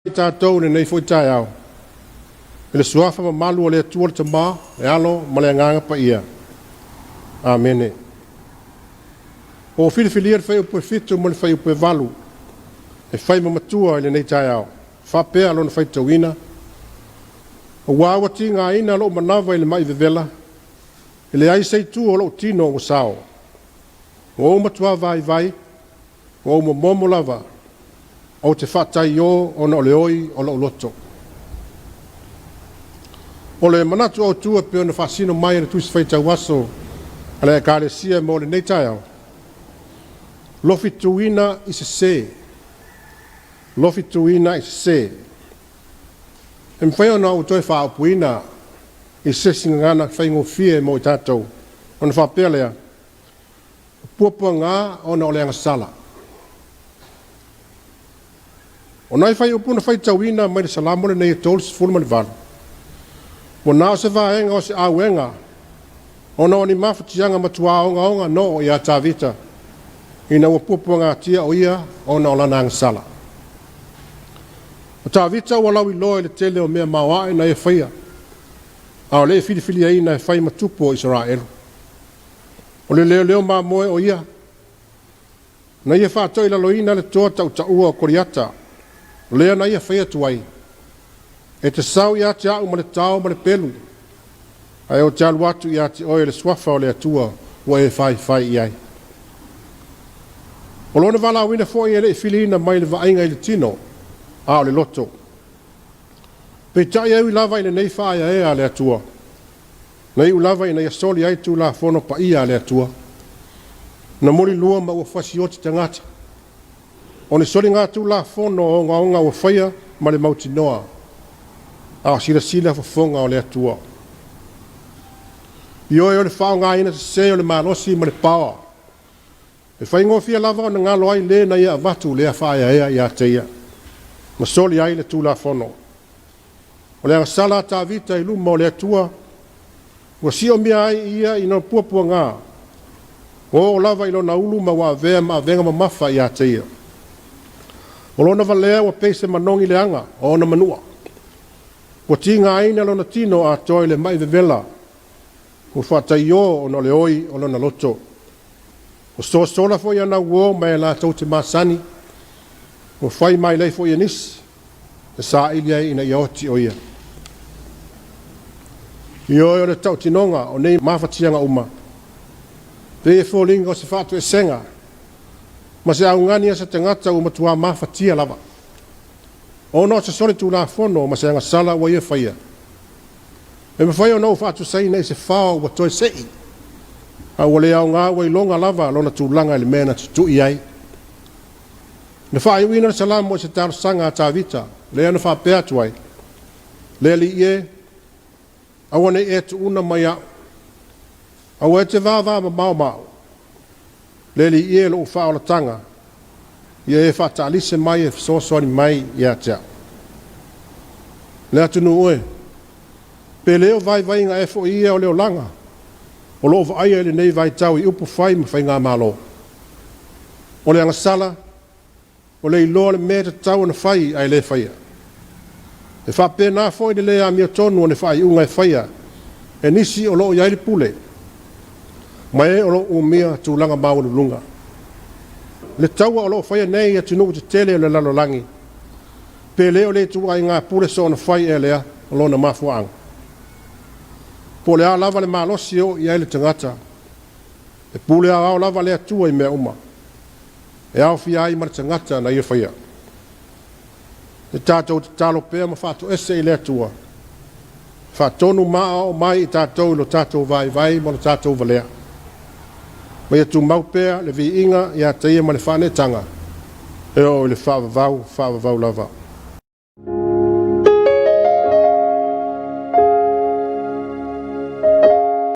I tatou i lenei foi taeao, i le suafa mamalu o le Atua le Tama, le Alo ma le Agaga Paia. Amene. Ua ou filifilia le fuaiupu e 7 ma le fuaiupu e 8 e fai ma matua i lenei taeao, faapea lona faitauina: Aua ua tigaina lou manava i le mai vevela, e leai se itu o lou tino ua sao. Ua ou matua vaivai, ua ou momomo lava, ou te faataiō ona o le oi o lou loto. O le manatu autu e pei ona faasino mai e le Tusi Faitau Aso a le Ekalesia mo lenei taeao, lofituina i sesē, lofituina i sesē. E mafai ona ou toe faaupuina i se isi gagana faigofie mo i tatou, ona faapea lea, o puapuaga ona o le agasala. O nai fuaiupu na faitauina mai le Salamo lenei e 38, ua na o se vaega o se auega ona o ni mafatiaga matua ogaoga na oo ia Tavita ina ua puapuagatia o ia ona o lana agasala. O Tavita ua lauiloa i le tele o mea maoae na ia faia, a o le i filifiliaina e fai ma tupu o Isaraelu. O le leoleo mamoe o ia, na ia faatoilaloina le toa tautaua o Koliata, lea na ia fai atu ai, “E te sau ia te au ma le tao ma le pelu, ae ou te alu atu ia te oe i le suafa o le Atua ua e faifai i ai.” O lona valaauina foi e le i filiina mai le vaaiga i le tino, a o le loto. Peitai e ui lava i lenei faaeaea a le Atua, na iu lava ina ia soli ai Tulafono paia a le Atua, na mulilua ma ua fasioti tagata. O ni soligatulafono ogaoga ua faia ma le mautinoa, a o silasila fofoga o le Atua. Ioe, o le faaaogaina sese o le malosi ma le paoa, e faigofie lava ona galo ai le na ia avatu lea faaeaea ia te ia, ma soli ai le Tulafono. O le agasala a Tavita i luma o le Atua ua siomia ai ia ina puapuaga, ua oo lava i lona ulu ma ua avea ma avega mamafa ia te ia. O lona valea ua pei se manogi leaga o ona manua. Ua tigaina lona tino atoa i le mai vevela, ua faataiō ona o le oi o lona loto. Ua sosola foi ana uō ma e latou te masani, ua fai mailei foi e nisi, e saili ai ina ia oti o ia. Ioe, o le tautinoga o nei mafatiaga uma, pei e foliga o se faatoesega ma se augani a se tagata ua matua mafatia lava, ona o se solitulafono ma se agasala ua ia faia. E mafai ona ou faatusaina i se fao ua toe sei, a ua le aoga ua iloga lava lona tulaga i le mea na tutui ai. Na faaiuina le Salamo i se talosaga a Tavita, lea na faapea atu ai, “Le Alii e, aua ne i e tuuna mai au, aua e te vavamamao ma au. Le Alii e, lou faaolataga, ia e faataalise mai e fesoasoani mai ia te au.” Le atunuu e, pe le o vaivaiga ea foi ia o le olaga o lo o vaaia i lenei vaitau i upu fai ma faigamalo? O le agasala, o le iloa o le mea e tatau ona fai ae le faia. E faapena foi le le amiotonu o ni faaiuga e faia e nisi o lo o i ai le pule, ma e o lo o umia tulaga maualuluga. Le taua o lo o faia nei i atunuu tetele o le lalolagi, pe le o le ituaiga pule soona fai ea lea o lona mafuaaga? Po o le a lava le malosi e oo i ai le tagata, e pule aoao lava le Atua i mea uma, e aofia ai ma le tagata na ia faia. E tatou tatalo pea ma faatoese i le Atua, faatonu ma aoao mai i tatou i lo tatou vaivai ma lo tatou valea. Ma ia tumau pea le viiga ia te ia ma le faaneetaga, e oo i le faavavau, faavavau lava.